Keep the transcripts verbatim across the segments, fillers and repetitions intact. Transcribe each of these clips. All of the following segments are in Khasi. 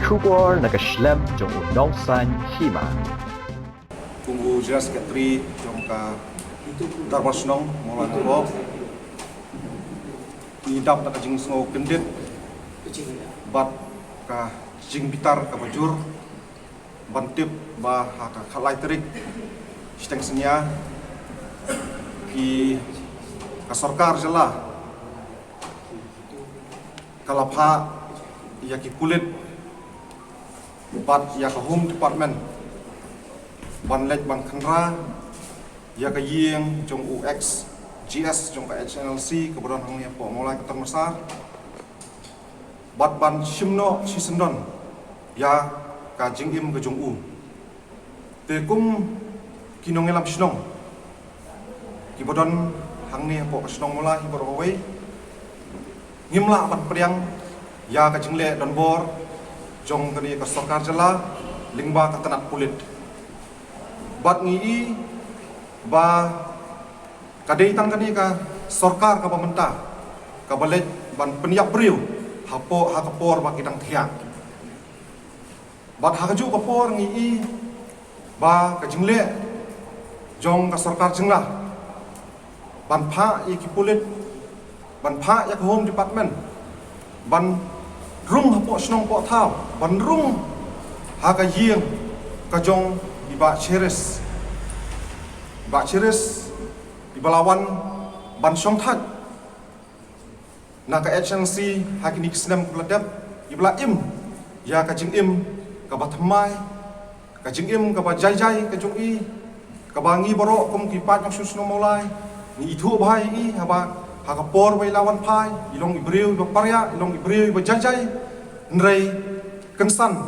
Khubor na ka shlem jong u nongsan hima. Kum u General Secretary jong ka Dorbar Shnong Mawlai Nongpoh, ngi dap da ka jingsngew kyndit bad ka jingbitar kaba jur ban tip ba ha ka khatlai tarik shiteng synñia, ki, ka sorkar jylla ka la phah ïa ki pulit bad ïa ka Home Department ban leit ban khynra ïa ka ïing jong u ex G S jong ka H N L C kaba don hangne hapoh Mawlai Katong Massar, bad ban shim noh shisyndon ïa ka jingim ka jong u. Te kum ki nongïalam shnong kiba don hangne hapoh ka shnong Mawlai hi baroh kawei, ngim lah ban pdiang ïa ka jingleh donbor jong kane ka sorkar jylla lyngba ka tnat pulit. Bad ngi i ba ka dei tang kane ka sorkar kaba mynta kaba leit ban pynïap briew hapoh, ha ka por ba ki dang thiah. Bad ha kajuh ka por ngi i ba ka jingleh jong ka sorkar jylla ban phah ïa ki pulit, ban phah ïa ka Home Department ban rung hapoh shnong poh thaw, ban rung ha ka ïing ka jong i Bah Cherish. I Bah Cherish iba la wan ban shongthait na ka H N L C ha kine ki snem kiba la dep, iba la im ïa ka jingim kaba thymmai, ka jingim kaba jai jai ka jong i, kaba ngi baroh kum ki paid nongshong shnong Mawlai ngi ithuh bha ïa i, haba ha ka por ba i la wan phai i long i briew iba pariah, i long i briew iba jai jai. Hynrei kynsan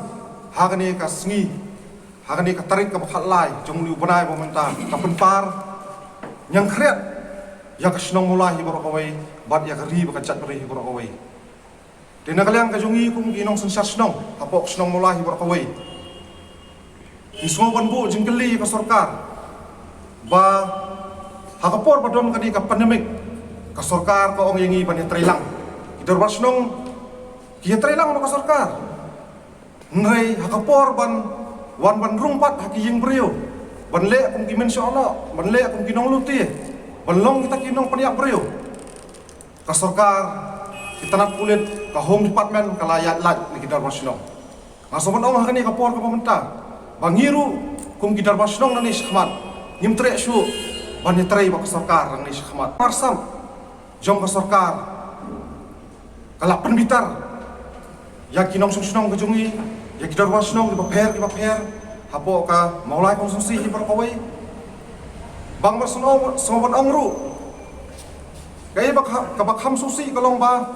ha kane ka sngi, ha kane ka tarik kaba khatlai jong une u bnai ba mynta, ka pynpar ñiangkhriat ïa ka shnong Mawlai hi baroh kawei bad ïa ka ri bad ka jaitbynriew hi baroh kawei. Te na ka liang ka jong ngi kum ki nongsynshar shnong hapoh ka shnong Mawlai hi baroh kawei, ngi sngew ban buh jingkylli ïa ka sorkar ba ha ka por ba don kane ka pandemic, ka sorkar ka ong ïa ngi ban ïatreilang. Ki dorbar shnong ki ïatreilang bad ka sorkar. Hynrei ha ka por ban wan ban rung pat ha ki ïing briew, ban leh kum ki mynshoh noh, ban leh kum ki nonglute, ban long kita ki nongpynïap briew, ka sorkar, ki tnat pulit, ka Home Department ka la ïaid lait na ki dorbar shnong. Nga sngew ban ong ha kane ka por kaba mynta ba ngi ruh kum ki dorbar shnong nangne shakhmat ngim treh shuh ban ïatrei bad ka sorkar nangne shakhmat. Marsap jong ka sorkar ka la pynbitar ïa ki nongshong shnong ka jong ngi, ïa ki dorbar shnong kiba pher kiba pher hapoh ka Mawlai constituency hi baroh kawei. Bad nga sngew, sngew ban ong ruh, kaei ba kha-, kaba kham sngewsih ka long ba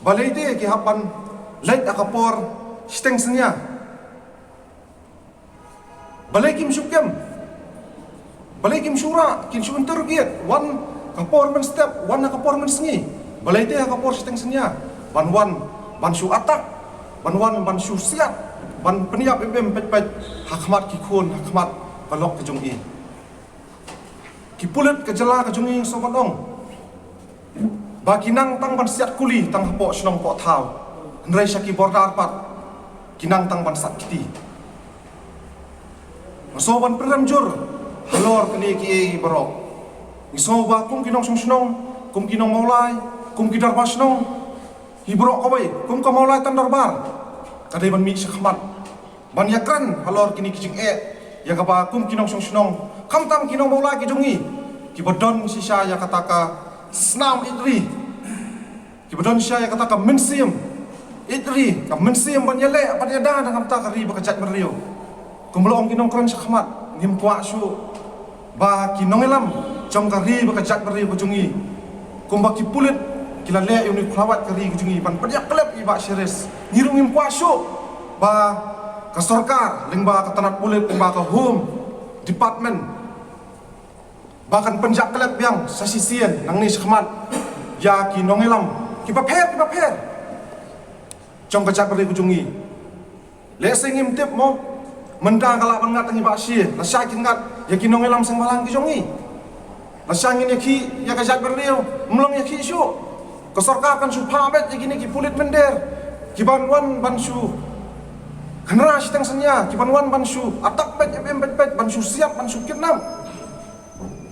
balei te ki hap ban leit ha ka por shiteng synñia. Balei kim shu kem? Balei kim shu rah, kim shu interrogate? Wan ha ka por mynstep, wan ha ka por mynsngi. Balei te ha ka por shiteng synñia ban wan ban shu attack, ban wan ban shu siat, ban pynïap im im peit peit ha khmat ki khun, ha khmat ka lok ka jong i? Ki pulit ka jylla ka jong i, nga sngew ban ong ba ki nang tang ban siat kuli tang hapoh shnong poh thaw, hynrei sha ki border pat ki nang tang ban sat kti. Nga sngew ban pynrem jur halor kine kiei baroh. Nga sngew ba kum ki nongshong shnong, kum ki nong Mawlai, kum ki dorbar shnong hi baroh kawei, kum ka Mawlai Tang Dorbar, ka dei ban mih shakhmat ban ïakren halor kine ki jingeh ïa kaba kum ki nongshong shnong, khamtam ki nong Mawlai ki jong ngi, kiba don shisha ïa kata ka snam ïeit ri, kiba don shisha ïa kata ka mynsiem ïeit ri, ka mynsiem ban ïaleh ban ïada na ka bynta ka ri bad ka jaitbynriew. Kumba la ong ki nongkren shakhmat, ngim kwah shuh ba ki nongïalam jong ka ri bad ka jaitbynriew ka jong ngi, kumba ki pulit ki la leh ïa une u khlawait ka ri ka jong ngi ban pynïap khlem ïa i Bah Cherish. Ngi ruh ngim kwah shuh ba ka sorkar lyngba ka tnat pulit, lyngba ka Home Department, ba kan pynïap khlem biang sa shisien nangne shakhmat ïa ki nongïalam kiba pher kiba pher jong ka jaitbynriew ka jong ngi. Lehse ngim tip mo, mynta ka lah ban ngat ïa ngi Bah Shi, lashai kin ngat ïa ki nongïalam seng bhalang ki jong ngi. Lashai ngin ïakhih ïa ka jaitbynriew, ym long ïakhih shuh. Ka sorkar kan shu phah beit ïa kine ki pulit mynder kiban wan ban shu Kynrad shiteng synñia ki ban wan ban shu attack peit, em em peit peit, ban shu siat, ban shu kidnap.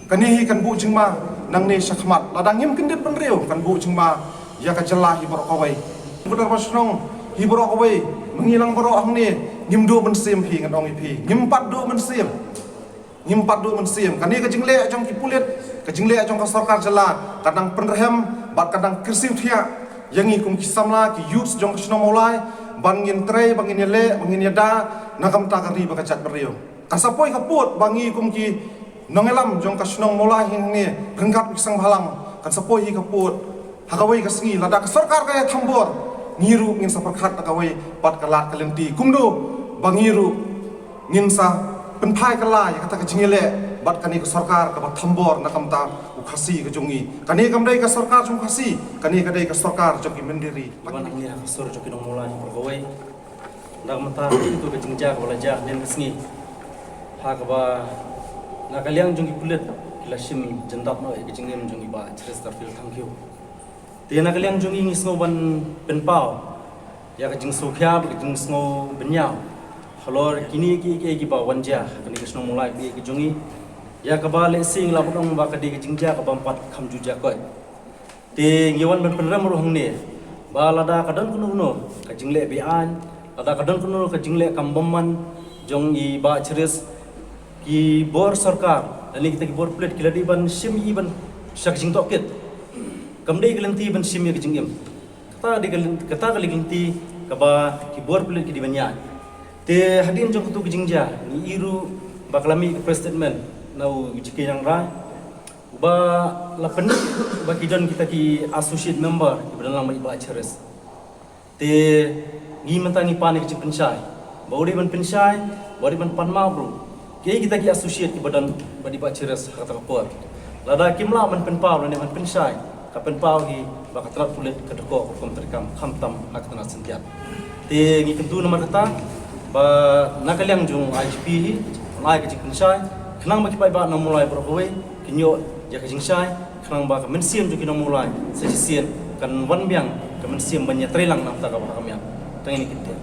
Kane hi kan buh jingma nangne shakhmat. Lada ngim kyndit bynriew kan buh jingma ïa ka jylla hi baroh kawei. Pynrem ba shnong hi baroh kawei, ma ngi lang baroh hangne, ngim duh mynsiem phi, ngan ong ïa phi, ngim pat duh mynsiem. Ngim pat duh mynsiem. Kane ka jingleh jong ki pulit, ka jingleh jong ka sorkar jylla, ka dang pynrhem bad ka dang kyrsiew thiah ïa ngi kum ki samla, ki youths jong ka shnong Mawlai, ban ngin trei, ban ngin ïaleh, ban ngin ïada na ka bynta ka ri bad ka jaitbynriew. Kan sa poi ka pud ba ngi kum ki nongïalam jong ka shnong Mawlai hangne ryngkat ki seng bhalang, kan sa poi hi ka pud ha kawei ka sngi, lada ka sorkar ka ïa thambor, ngi ruh ngin sa pyrkhat da kawei pat ka lad ka lynti. Kumno ba ngi ruh ngin sa pynphai kylla ïa kata ka jingïaleh bad kane ka sorkar kaba thambor na ka bynta u Khasi ka jong ngi. Kane kam dei ka sorkar jong u Khasi, kane ka dei ka sorkar jong ki mynder ri. Wan hangne ha ka sur jong ki nong Mawlai baroh kawei. Na ka bynta kito ka jingjia kaba la jia hadien ka sngi, ha kaba na ka liang jong ki pulit ki la shim jyndat noh ïa ka jingim jong i Bah Cheristerfield Thangkhiew. Te na ka liang jong ngi, ngi sngew ban pynpaw ïa ka jingsngewkhia bad ka jingsngew bynñiaw halor kine kiei kiei kiba wan jia ha kane ka shnong Mawlai ka jong ngi, ïa kaba lehse ngi lah ban ong ba ka dei ka jingjia kaba ym pat kham ju jia koit. Te ngi wan ban pynrem ruh hangne ba lada ka don kano kano ka jingleh be-aiñ, lada ka don kano ka jingleh kam bymman jong i Bah Cheris, ki bor sorkar lane kita ki bor pulit ki la dei ban shim i ban sha ka jingtohkit. Kam dei ka lynti ban shim ïa ka jingim. Kata dei ka lyn-, kata ka dei ka lynti kaba ki bor pulit ki dei ban ïaid. Te hadien jong katu ka jingjia ngi ïohi ruh ba ka la mih ka press statement na u G K Nangrai, uba la pynmih ba ki don kita ki associate member kiba don lang bad i Bah Cheris. Te ngi mynta ngi pan ïa ka jingpynshai ba u dei ban pynshai, ba u dei ban pan map ruh kiei kita ki associate kiba don bad i Bah Cheris ha kata ka por. Lada kim lah ban pynpaw lane ban pynshai, ka pynpaw hi ba ka tnat pulit ka dkoh ka hukum treikam khamtam ha ka tnat syntiat. Te ngi kyntu namar kata ba na ka liang jong u I G P hi ban ai ka jingpynshai khnang ba ki paidbah nong Mawlai baroh kawei kin ïoh ïa ka jingshai, khnang ba ka mynsiem jong ki nong Mawlai sa shisien kan wan biang ka mynsiem ban ïatreilang na ka bynta kaba ha kham ïa. Tang ïa kine ki ktien.